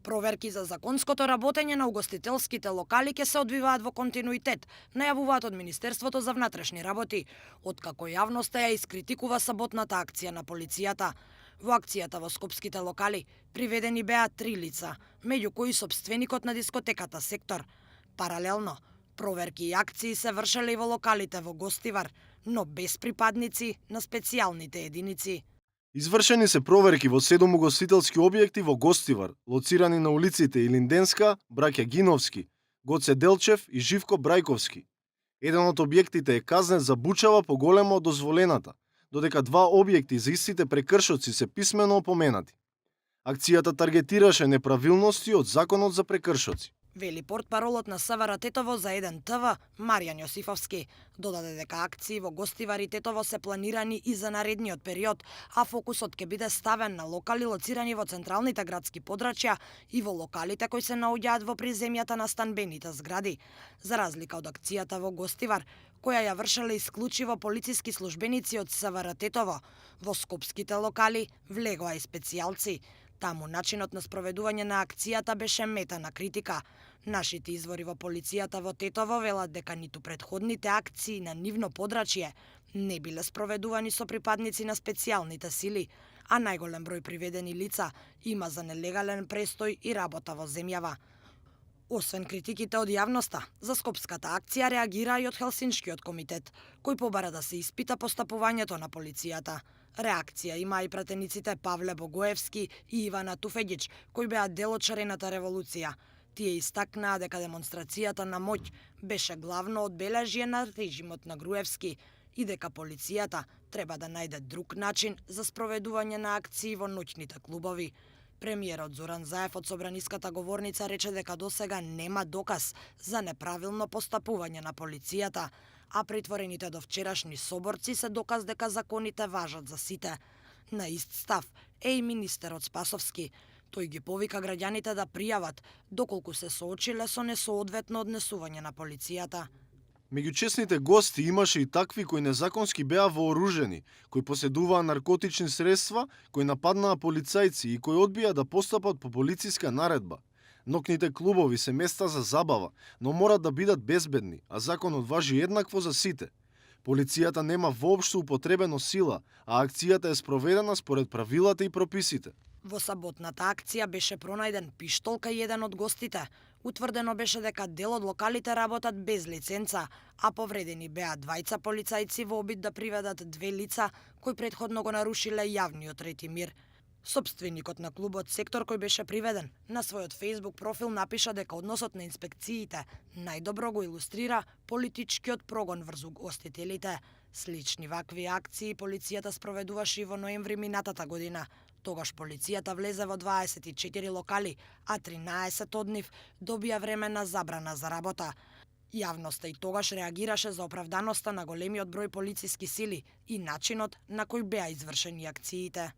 Проверки за законското работење на угостителските локали ќе се одвиваат во континуитет, најавуваат од Министерството за внатрешни работи, откако јавноста ја искритикува саботната акција на полицијата. Во акцијата во скопските локали приведени беа 3 лица, меѓу кои сопственикот на дискотеката Сектор. Паралелно, проверки и акции се вршеле и во локалите во Гостивар, но без припадници на специјалните единици. Извршени се проверки во 7 угостителски објекти во Гостивар, лоцирани на улиците Илинденска, браќа Гиновски, Гоце Делчев и Живко Брајковски. Еден од објектите е казнет за бучава поголема од дозволената, додека 2 објекти за истите прекршоци се писмено опоменати. Акцијата таргетираше неправилности од Законот за прекршоци. Вели портпаролот на СВР Тетово за 1 ТВ Маријан Јосифовски. Додаде дека акции во Гостивар и Тетово се планирани и за наредниот период, а фокусот ќе биде ставен на локали лоцирани во централните градски подрачја и во локалите кои се наоѓаат во приземјата на станбените згради. За разлика од акцијата во Гостивар, која ја вршеле исклучиво полициски службеници од СВР Тетово, во скопските локали влегоа и специјалци. Таму начинот на спроведување на акцијата беше мета на критика. Нашите извори во полицијата во Тетово велат дека ниту претходните акции на нивно подрачје не биле спроведувани со припадници на специјалните сили, а најголем број приведени лица има за нелегален престој и работа во земјава. Освен критиките од јавноста, за скопската акција реагира и од Хелсиншкиот комитет, кој побара да се испита постапувањето на полицијата. Реакција има и пратениците Павле Богоевски и Ивана Туфеѓич, кои беа дел од шарената револуција. Тие истакнаа дека демонстрацијата на моќ беше главно одбележје на режимот на Груевски и дека полицијата треба да најде друг начин за спроведување на акции во ноќните клубови. Премиерот Зоран Заев од собраниската говорница рече дека досега нема доказ за неправилно постапување на полицијата, а притворените до вчерашни соборци се доказ дека законите важат за сите. На ист став е и министерот Спасовски. Тој ги повика граѓаните да пријават доколку се соочиле со несоодветно однесување на полицијата. Меѓу честните гости имаше и такви кои незаконски беа вооружени, кои поседуваа наркотични средства, кои нападнаа полицајци и кои одбија да постапат по полициска наредба. Ноќните клубови се места за забава, но морат да бидат безбедни, а законот важи еднакво за сите. Полицијата нема воопшто употребено сила, а акцијата е спроведена според правилата и прописите. Во саботната акција беше пронајден пиштол кај еден од гостите. Утврдено беше дека дел од локалите работат без лиценца, а повредени беа 2 полицајци во обид да приведат 2 лица кои претходно го нарушиле јавниот ред и мир. Сопственикот на клубот Сектор, кој беше приведен, на својот Facebook профил напиша дека односот на инспекциите најдобро го илустрира политичкиот прогон врз угостителите. Слични вакви акции полицијата спроведуваше и во ноември минатата година. Тогаш полицијата влезе во 24 локали, а 13 од нив добија временна забрана за работа. Јавноста и тогаш реагираше за оправданоста на големиот број полициски сили и начинот на кој беа извршени акциите.